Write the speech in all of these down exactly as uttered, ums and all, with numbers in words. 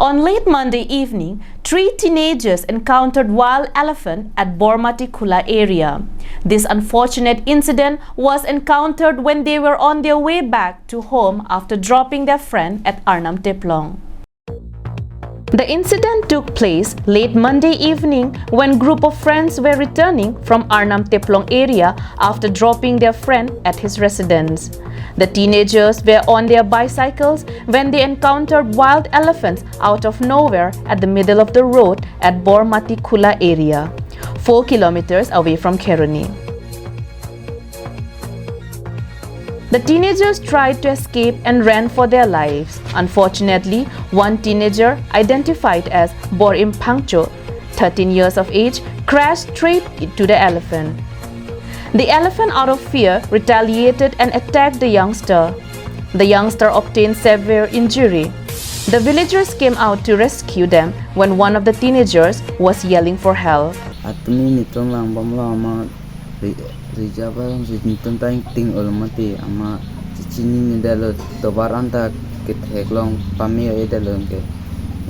On late Monday evening, three teenagers encountered wild elephant at Bormati Khula area. This unfortunate incident was encountered when they were on their way back to home after dropping their friend at Arnam Teplong. The incident took place late Monday evening when group of friends were returning from Arnam Teplong area after dropping their friend at his residence. The teenagers were on their bicycles when they encountered wild elephants out of nowhere at the middle of the road at Bormati Khula area, four kilometers away from Kheroni. The teenagers tried to escape and ran for their lives. Unfortunately, one teenager, identified as Borim Phangcho, thirteen years of age, crashed straight into the elephant. The elephant, out of fear, retaliated and attacked the youngster. The youngster obtained severe injury. The villagers came out to rescue them when one of the teenagers was yelling for help. Atumi nitum lang bomlo ama ri-, rija barang si nitum ta ingting ul mati ama chichinine detlo tovar anta kethek long pame-o detlo ke.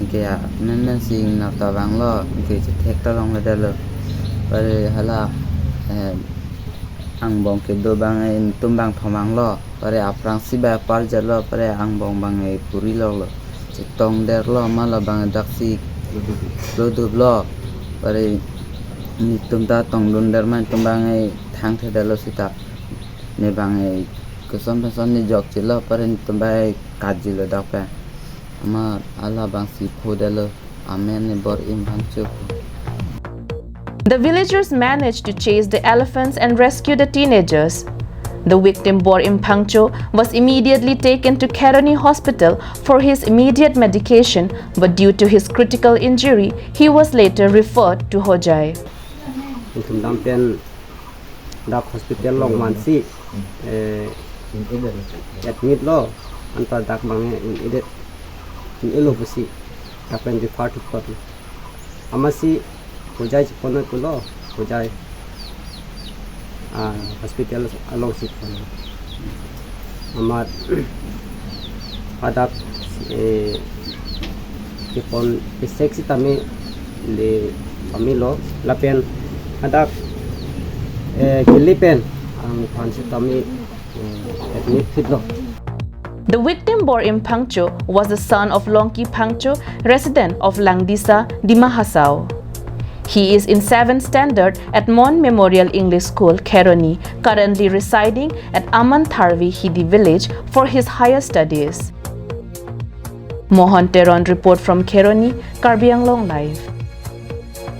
Ke ya men men si nap ta vanglo ke chethek ta longledetlo. Pare hala, eh, angbong kedo bang, eh, nitum bang thomang lo. Pare aphrangsi ba par jalo pare angbong bang, eh, puri lok lo. Chetong derlo ma lo bang daksi lo dublo. Pare nitum ta tongdun der ma nitum bang, eh, thangthedetlo sita. Ne bang, eh, koson koson ne jok chelo pare nitum bang, eh, kajilo dak pen. Ama hala bang si phodetlo. Amen ne Borim Phangcho. The villagers managed to chase the elephants and rescue the teenagers. The victim, Borim Phangcho, was immediately taken to Kheroni Hospital for his immediate medication, but due to his critical injury, he was later referred to Hojai. Nitum dam pen dak hospital along mansi, eh, admit lo, anta dak bang in-edet, in-elo pusi, dak pen refer to court lo. Amatsi Hojai chepon pulo, Hojai, ah, hospital along si pon. Amat hadak, eh, kepon kesek sitame le pamelo lapen hadak, eh, kele pen angphan sitame, eh, admit phitlo. The victim, Borim Phangcho, was the son of Longki Phangcho, resident of Langdisa, Dima Hasao. He is in seventh standard at Mon Memorial English School, Kheroni, currently residing at Aman Tharvi Hidi village for his higher studies. Mohan Teron report from Kheroni, Karbi Anglong Live.